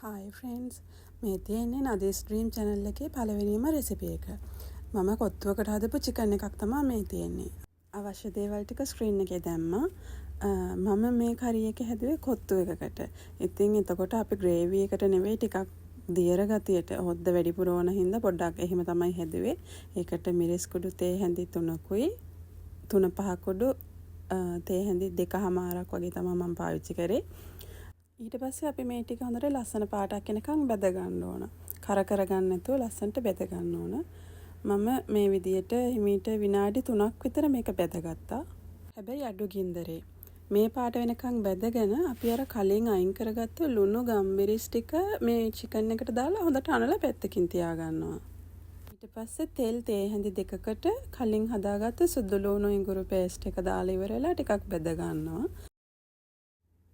Hi friends, මේ තියෙන්නේ නදීස් dream channel එකේ පළවෙනිම රෙසිපි එක. මම කොත්තුවකට හදපු චිකන් එකක් තමා මේ තියෙන්නේ. අවශ්‍ය දේවල් ටික ස්ක්‍රීන් එකේ දැම්මා. මම මේ කරි එක හැදුවේ කොත්තු එකකට. ඉතින් එතකොට අපි ග්‍රේවි එකට නෙවෙයි, ටිකක් දියර ගතියට හොද්ද වැඩිපුර ඕන හින්දා පොඩ්ඩක් එහෙම තමයි හැදුවේ. ඒකට මිරිස් කුඩු තේ හැඳි 3කුයි තුන පහ කුඩු තේ හැඳි දෙකහමාරක් වගේ තමයි මම පාවිච්චි කරේ. ඊට පස්සේ අපි මේ ටික හොඳට ලස්සන පාටක් එනකන් බැද ගන්න ඕන. කර කර ගන්න නැතුව ලස්සනට බැද ගන්න ඕන. මම මේ විදියට හිමීට විනාඩි 3ක් විතර මේක බැදගත්තා. හැබැයි අඩු ගින්දරේ. මේ පාට වෙනකන් බැදගෙන අපි අර කලින් අයින් කරගත්ත ලුණු ගම්මිරිස් ටික මේ චිකන් එකට දාලා හොඳට අනලා පැත්තකින් තියාගන්නවා. ඊට පස්සේ තෙල් තේ හැඳි 2කට කලින් හදාගත්ත සුදු ලුණු ඉඟුරු පේස්ට් එක දාලා ඉවර වෙලා ටිකක් බැද ගන්නවා.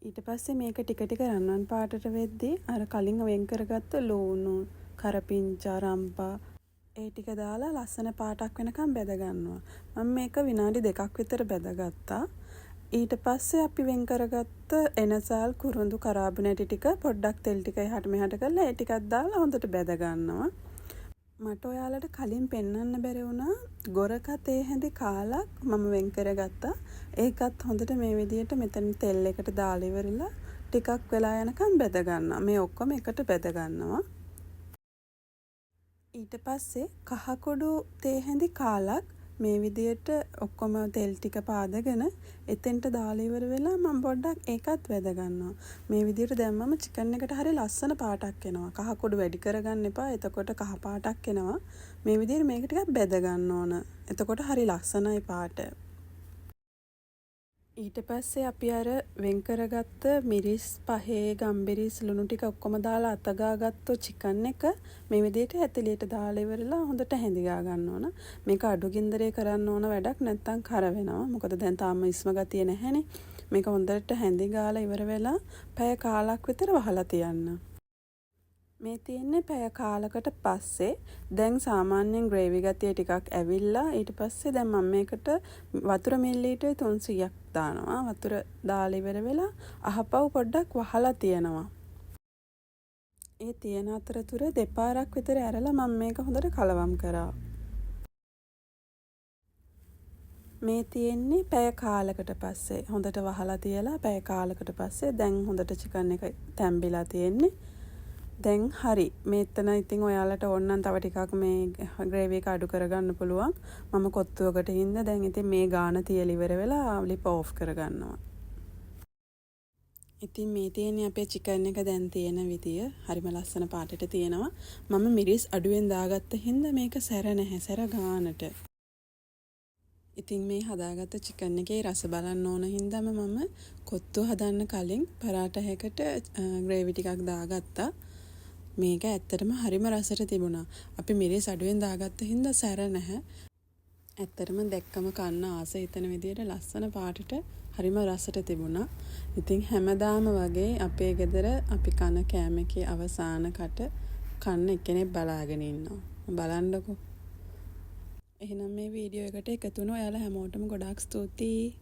ඊට පස්සේ මේක ටික ටික රන්වන් පාටට වෙද්දී අර කලින් වෙන් කරගත්ත ලූණු, කරපිංචා, රම්පා ඒ ටික දාලා ලස්සන පාටක් වෙනකන් බැද ගන්නවා. මම මේක විනාඩි 2ක් විතර බැදගත්තා. ඊට පස්සේ අපි වෙන් කරගත්ත එනසාල්, කුරුඳු, කරාබු නැටි ටික පොඩ්ඩක් තෙල් ටික එහාට මෙහාට කරලා ඒ ටිකක් දාලා හොඳට බැද ගන්නවා. මට ඔයාලට කලින් පෙන්වන්න බැරි වුණා, ගොරකා තේ හැඳි කාලක් මම වෙන් කරගත්තා. ඒකත් හොඳට මේ විදියට මෙතන තෙල් එකට දාලා ඉවරලා ටිකක් වෙලා යනකම් බැද ගන්නවා. මේ ඔක්කොම එකට බැද ගන්නවා. ඊට පස්සේ කහ කුඩු තේ හැඳි කාලක් මේ විදියට ඔක්කොම තෙල් ටික පාදගෙන එතෙන්ට දාලා ඉවර වෙලා මම පොඩ්ඩක් ඒකත් බැද ගන්නවා. මේ විදියට දැම්මම චිකන් එකට හරි ලස්සන පාටක් එනවා. කහ කුඩු වැඩි කරගන්න එපා. එතකොට කහ පාටක් එනවා. මේ විදියට මේක ටිකක් බැද ගන්න ඕන. එතකොට හරි ලස්සනයි පාට. ඊට පස්සේ අපි අර වෙන් කරගත්ත මිරිස් පහේ ගම්බිරිස් ලුණු ටික ඔක්කොම දාලා අතගා ගත්ත චිකන් එක මේ විදිහට ඇතිලියට දාලා ඉවරලා හොඳට හැඳි ගා ගන්න ඕන. මේක අඩු ගින්දරේ කරන්න ඕන වැඩක්, නැත්තම් කර වෙනවා. මොකද දැන් තාම ඉස්ම ගතිය නැහැනේ. මේක හොඳට හැඳි ගාලා ඉවර වෙලා පැය කාලක් විතර වහලා තියන්න. මේ තියෙන්නේ පැය කාලකට පස්සේ. දැන් සාමාන්‍යයෙන් ග්‍රේවි ගතිය ටිකක් ඇවිල්ලා. ඊට පස්සේ දැන් මම මේකට වතුර මිලිලීටර් 300ක් දානවා. වතුර දාලා ඉවර වෙලා අහපව් පොඩ්ඩක් වහලා තියනවා. ඒ තියෙන අතරතුර දෙපාරක් විතර ඇරලා මම මේක හොඳට කලවම් කරා. මේ තියෙන්නේ පැය කාලකට පස්සේ. හොඳට වහලා තියලා පැය කාලකට පස්සේ දැන් හොඳට චිකන් එක තැම්බිලා තියෙන්නේ. දැන් හරි. මෙතන ඉතින් ඔයාලට ඕන නම් තව ටිකක් මේ ග්‍රේවි එක අඩු කරගන්න පුළුවන්. මම කොත්තුවකට හින්දා දැන් ඉතින් මේ ගාන තියලා ඉවර වෙලා ලිප ඕෆ් කරගන්නවා. ඉතින් මේ තියෙන්නේ අපේ චිකන් එක දැන් තියෙන විදිය. හරිම ලස්සන පාටට තියෙනවා. මම මිරිස් අඩුවෙන් දාගත්ත හින්දා මේක සැර නැහැ, සැර ගානට. ඉතින් මේ හදාගත්ත චිකන් එකේ රස බලන්න ඕන හින්දාම මම කොත්තු හදන්න කලින් පරාට එකකට ග්‍රේවි ටිකක් දාගත්තා. මේක ඇත්තටම හරිම රසට තිබුණා. අපි මිරිස් අඩුවෙන් දාගත්ත හින්දා සැර නැහැ. ඇත්තටම දැක්කම කන්න ආස හිතෙන විදියට ලස්සන පාටට හරිම රසට තිබුණා. ඉතින් හැමදාම වගේ අපේ ගෙදර අපි කන කෑම එකේ අවසාන කට කන්න එක්කෙනෙක් බලාගෙන ඉන්නවා. බලන්නකෝ. එහෙනම් මේ වීඩියෝ එකට එකතු වුණ ඔයාලා හැමෝටම ගොඩාක් ස්තුතියි.